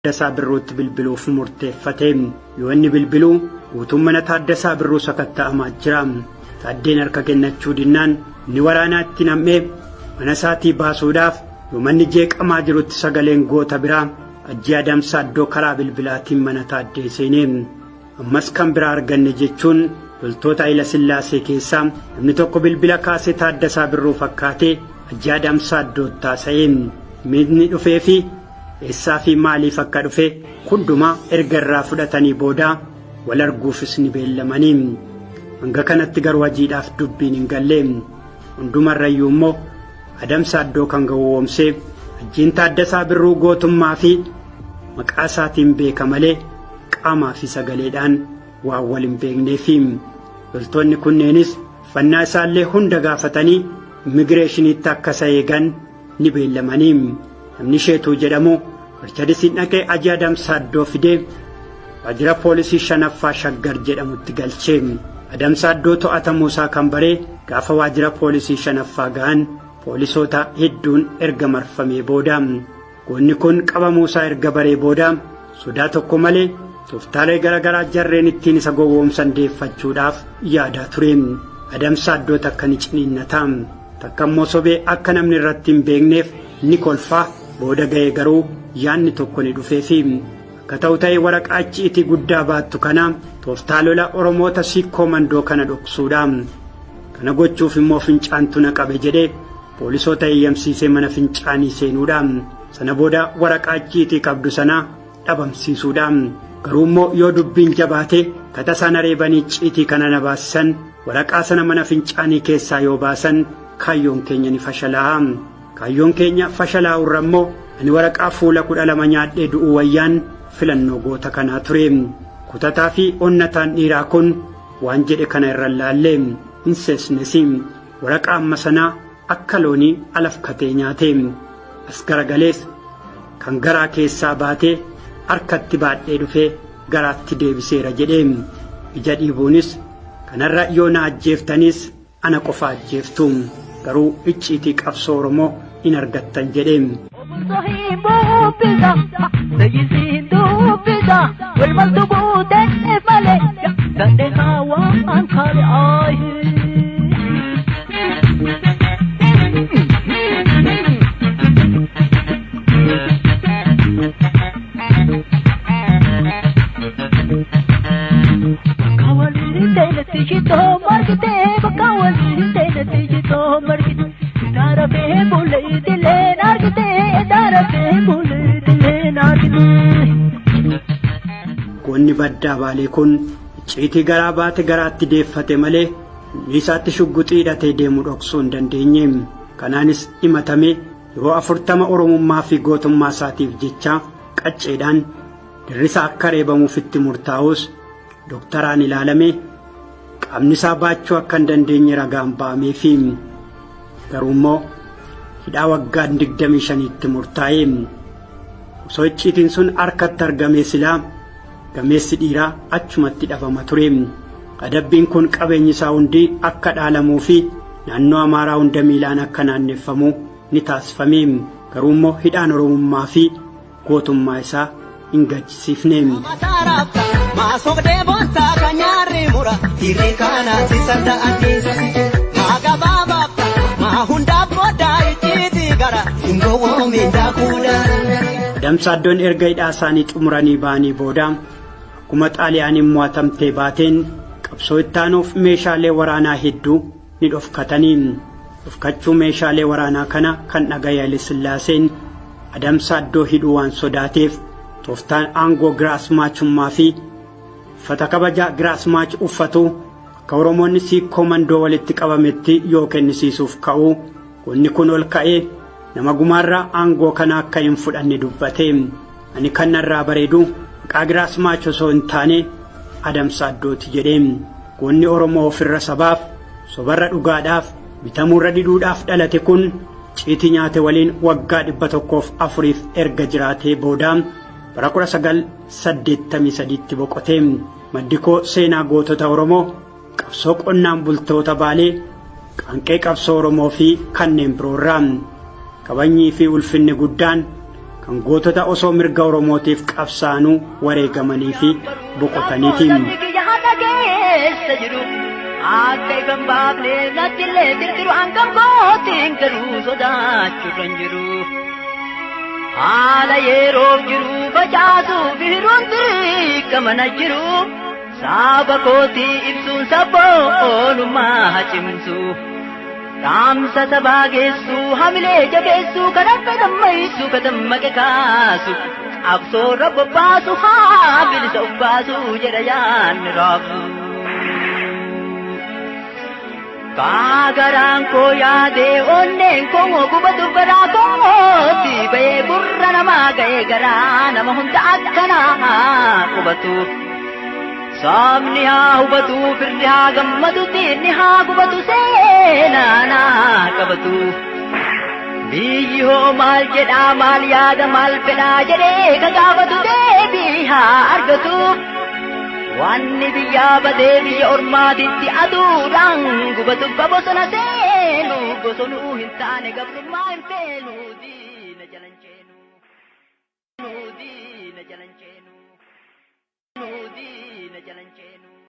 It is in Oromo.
Taaddasaa Birruutti bilbiluuf murteeffate. Yoo inni bilbilu guutuun mana Taaddasaa Birruu sakatta'amaa jira. Taaddeen harka kennachuu dinnaan inni waraanaa itti nam'ee mana isaatii baasuudhaaf yoo manni jeeqamaa jirutti sagaleen goota biraa Ajjii Adamsaa iddoo karaa bilbilaatiin mana Taaddee seenee. Ammas kan biraa arganne jechuun loltoota Hayila Sillaasee keessaa namni tokko bilbila kaasee Taaddasaa Birruu fakkaatee Ajjii Adamsaa iddootti haasa'e. Miidni dhufee fi eessaa fi maaliif akka dhufe hundumaa erga irraa fudhatanii booda wal arguufis ni beellamanii. Hanga kanatti garuu Hajiidhaaf dubbiin hin galle. Hundumarrayyuu immoo Adamsaa iddoo kan gowwoomsee Hajjiin Taaddasaa Birruu gootummaa fi maqaa isaatiin beeka malee qaamaa fi sagaleedhaan waan wal hin beekneefi. Loltoonni kunneenis uffannaa isaallee hunda gaafatanii immigireeshiniitti akka isa eegan ni beellamanii. Namni Isheetuu jedhamu Merchadisiin dhaqee Hajii Adamsaa iddoo fidee waajjira poolisii shanaffaa Shaggar jedhamutti galche. Adamsaa iddoo to'atamuu isaa kan baree gaafa waajjira poolisii shanaffaa ga'an poolisoota hedduun erga marfamee booda. Goonni kun qabamuu isaa erga baree booda sodaa tokko malee tooftaalee garaagaraa jarreen ittiin isa gowwoomsan deeffachuudhaaf yaadaa ture. Adamsaa iddoo takka ni ciniinnata. Takka immoo sobee akka namni irratti hin beekneef ni kolfa. Booda ga'ee garuu yaadni tokko ni dhufeefi. Akka ta'u ta'ee waraqaa icciitii guddaa baattu kana tooftaa lola Oromoota Siikkoo Mandoo kana dhoksuudha. Kana gochuuf immoo fincaantu na qabe jedhee poolisoota eeyyamsiisee mana fincaanii seenuudha. Sana booda waraqaa icciitii qabdu sana dhabamsiisuudha. Garuu immoo yoo dubbiin jabaate kata isaan areebanii icciitii kana na baasisan waraqaa sana mana fincaanii keessaa yoo baasan kaayyoon keenya ni fashalaa'a. Kaayyoon keenya fashalaa'urra immoo ani waraqaa fuula 12 nyaadhee du'uu wayyaan filannoo goota kanaa ture. Kutataa fi onnataan dhiiraa kun waan jedhe kana irra laalle hin seesnesi. Waraqaa amma sanaa akka loonii alafkatee nyaate. As garagalees kan garaa keessaa baatee harkatti baadhee dhufee garaatti deebiseera jedhee. Ija dhiibuunis kanarra yoo na ajjeeftanis ana qofa ajjeeftu garuu icciitii qabsoo Oromoo hin argattan jedhe. Goonni baddaa Baalee kun icciitii garaa baate garaatti deeffate malee humni isaatti shugguxii hidhatee deemu dhoksuu hin dandeenye. Kanaanis himatamee yeroo 40 Oromummaa fi gootummaa isaatiif jecha qacceedhaan dirrisa akka reebamuuf itti murtaa'us doktaraan ilaalamee qaamni isaa baachuu akka hin dandeenye ragaan ba'ameefi. Garuu immoo hidhaa waggaa 25tti murtaa'e. Osoo icciitiin sun harkatti argamee silaa gameessi dhiiraa achumatti dhabama ture. Adabbiin kun qabeenyi isaa hundi akka dhaalamuu fi naannoo Amaaraa hunda miilaan akka naanneffamu ni taasifame. Garuu immoo hidhaan Oromummaa fi gootummaa isaa hin gachisiifne. Adamsaaddoon erga hidhaa isaanii xumuranii ba'anii booda akkuma Xaaliyaaniin mo'atamtee baateen qabsoo itti aanuuf meeshaalee waraanaa hedduu ni dhofkatanii. Dhofkachuu meeshaalee waraanaa kana kan dhagaye Haile Sillaaseen Adamsaaddoo hidhuu waan sodaateef tooftaan aangoo Giraasmaachummaa fi uffata kabajaa Giraasmaach uffatu akka Oromoonni Siikkoo Mandoo walitti qabametti yoo kennisiisuuf ka'u goonni kun ol ka'ee nama gumaarraa aangoo kana akka hin fudhanne dubbate. Ani kan narraa bareedu maqaa Giraasmaach osoo hin taane Adamsaaddooti jedhe. Goonni Oromoo ofirra sabaaf, sobarra dhugaadhaaf, bitamuurra diduudhaaf dhalate kun ciitii nyaate waliin waggaa 104f erga jiraatee booda bara 1983tti boqote. Maddi koo seenaa gootota Oromoo, qabsoo qonnaan bultoota Baalee, qaanqee qabsoo Oromoo fi kanneen biroorraa. Kabajnii fi ulfinni guddaan kan gootota osoo mirga Oromootiif qabsaanuu wareegamanii fi boqotaniiti. Akka ifan baafne natti illee tirtiru hangam gootiin garuu sodaachuurra hin jiru. Haala yeroof jiru facaasuuf hiruun dirqama na jiru. Saba kootii ibsuun sabboonummaa cimsu. Dhaamsa sabaa geessu hamilee jabeessu kan akka dammaysu ka dammaqe kaasu. Qabsoorra bobbaasu haa bilisa ubbaasu jedha yaanni raabsu. Kaagaraan koo yaadee onneen koo gubatu garaa kooti ba'ee gurra namaa ga'ee garaa nama hunda akkanaa qubatu. Saamni haa hubatu firri haa gammadu diinni haa gubatu seenaa naa qabatu. Biyyi hoo maal jedhaa maal yaada maal fedhaa jedhee ka gaafatu deebii haa argatu. Wanni biyyaa badee biyya ormaatitti aduudhaan gubatu bosona seenu bosonuu hin taane gabrummaa hin feenu diina jalan ceenu. Diina jalan ceenu. Diina jalan ceenu.